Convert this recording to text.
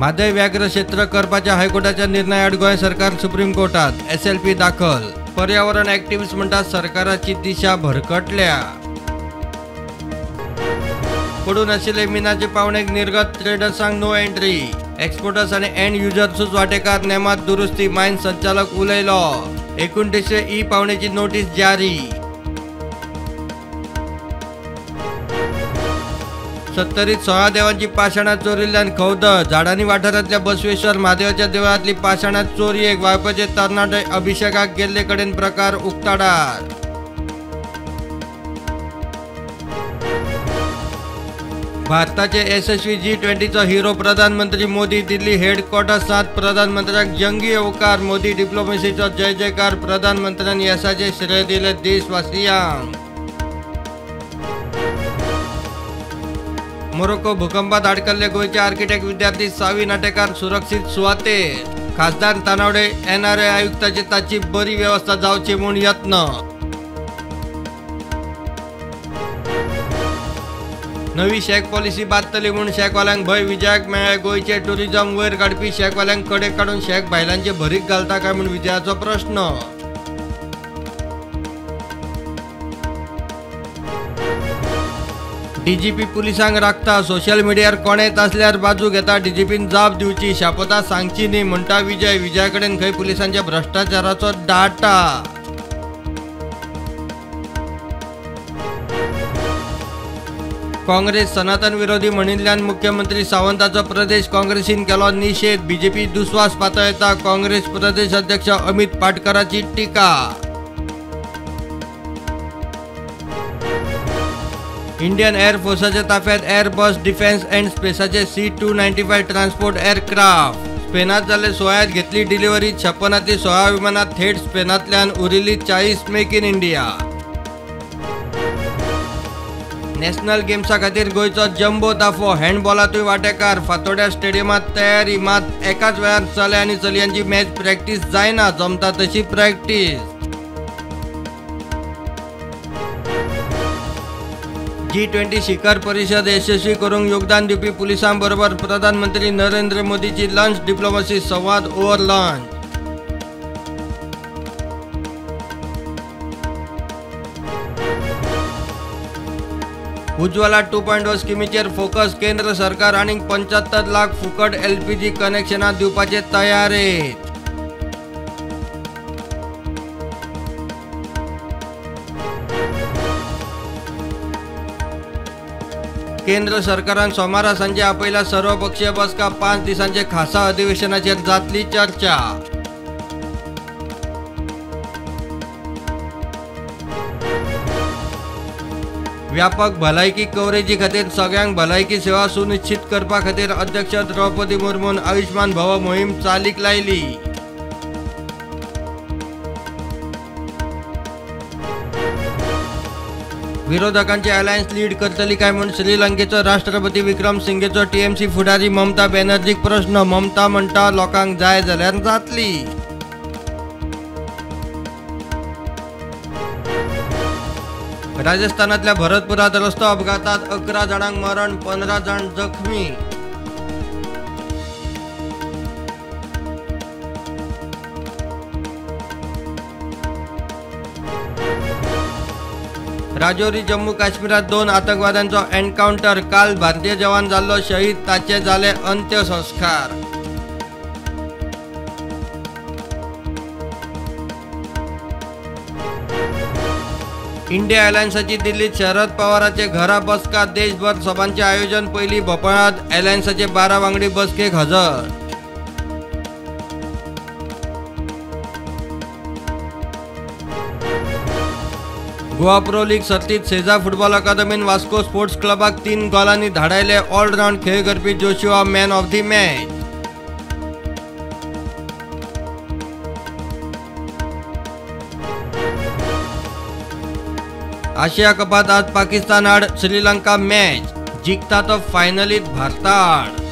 म्हादय व्याघ्र क्षेत्र करपाच्या हायकोर्टाच्या निर्णयाआड गोंय सरकार सुप्रीम कोर्टात, एसएलपी दाखल। पर्यावरण ॲक्टिव्हिस्ट म्हणटात सरकाराची दिशा भरकटल्या। पडून आशिल्ले मिनाचे पावणेक निर्गत ट्रेडर्सांक नो एंट्री, एक्सपोर्टर्स आनी एंड युजर्सूच वांटेकार, नेमात दुरुस्ती, मायन संचालक उलयलो। 29वे ई पावणेची नोटीस जारी। सत्तरीत 16 देवांची पाषाणां चोरिल्ल्यान खवदळ, झाडांनी वाठारांतल्या बसवेश्वर म्हादेवाच्या देवळांतली पाषाणां चोरयेक वाळपचे तरणाटे अभिषेकाक गेल्ले कडेन प्रकार उक्ताडार। भारताचे यशस्वी G20चो हिरो प्रधानमंत्री मोदी दिल्ली हेडक्वॉर्टर्सांत प्रधानमंत्र्याक जंगी येवकार, मोदी डिप्लोमसीचो जय जयकार, प्रधानमंत्र्यान येसाचें श्रेय दिलें देशवासियांक। मोरोक्को भूकंपात अडकल्ले गोंयचे आर्किटेक्ट विद्यार्थी सावी नाटेकार सुरक्षीत सुवातेर, खासदार तानावडे एनआरए आयुक्ताची ताची बरी वेवस्था जावची म्हूण यत्न। नवी शॅक पॉलिसी बादतली म्हूण शॅकवाल्यांक भंय, विजयाक मेळ्ळे गोंयचे टुरिझम वयर काडपी शॅकवाल्यांक कडेक काडून शॅक बायलांचे भरीक घालता काय म्हूण विजयाचो प्रश्न। डीजीपी पुलिसांक राखता, सोशल मिडियार कोणेच आसल्यार बाजू घेता, डीजीपीन जाप दिवची, शापता सांगची न्ही म्हणटा विजय। विजया कडेन खंय पुलिसांच्या भ्रष्टाचाराचो डाटा। काँग्रेस सनातन विरोधी म्हणिल्ल्यान मुख्यमंत्री सावंताचो प्रदेश काँग्रेसीन केलो निषेध, बीजेपी दुस्वास पातळयता, काँग्रेस प्रदेश अध्यक्ष अमित पाटकराची टीका। इंडियन एअरफोर्साच्या ताफ्यात एअरबस डिफेन्स अँड स्पेसाचे C-295 transport aircraft, स्पेनात जाल्ले सुवाळ्यात घेतली डिलिव्हरी, 56 16 विमानां थेट स्पेनांतल्यान, उरिल्ली 40 मेक इन इंडिया। नॅशनल गेम्सा खातीर गोंयचो जम्बो ताफो, हँडबॉलांतूय वांटेकार, फातोड्या स्टेडियमांत तयारी, मात एकाच वेळार चले आनी चलयांची मॅच प्रॅक्टीस जायना, जमता तशी प्रॅक्टीस। G20 शिखर परिषद यशस्वी करूंक योगदान दिवपी पुलिसां बरोबर प्रधानमंत्री नरेंद्र मोदीची लंच डिप्लोमसी संवाद over lunch. Ujjwala 2.0 स्किमीचेर focus, केंद्र सरकार आनीक 75 लाख फुकट एलपीजी कनेक्शनां दिवपाचे तयारेत। केंद्र सरकारान सोमारा सांजे आपयला सर्वपक्षीय बसका, 5 दिसांचे खासा अधिवेशनाचेर जातली चर्चा। व्यापक भलायकी कव्हरेजी खातीर सगळ्यांक भलायकी सेवा सुनिश्चित करपा खातीर अध्यक्ष द्रौपदी मुर्मून आयुष्मान भव मोहीम चालीक लायली। विरोधकांची अलायन्स लीड करतली काय म्हूण श्रीलंकेचो राष्ट्रपती विक्रम सिंघेचो टीएमसी फुडारी ममता बॅनर्जीक प्रश्न, ममता म्हणटा लोकांक जाय जाल्यार जातली। राजस्थानातल्या भरतपुरात रस्तो अपघातात 11 जाणांक मरण, 15 जाण जखमी। राजौरी जम्मू काश्मीरात 2 आतंकवाद्यांचो एन्काउंटर, काल भारतीय जवान जाल्लो शहीद, ताचे जाले अंत्यसंस्कार। इंडिया अलायन्साची दिल्लीत शरद पवाराचे घरा बसका, देशभर सभांचे आयोजन, पयली भोपाळात अलायन्साचे 12 वांगडी बसकेक हजर। गोवा प्रो लीग सर्तीत सेजा फुटबॉल अकादमीन वास्को स्पोर्ट्स क्लबाक 3 गोलांनी धाडायले, ऑलराउंड खेळ करपी Joshua man of the match. आशिया कपात आज पाकिस्तान आड श्रीलंका मॅच, जिखता तो फायनलीत भारता आड।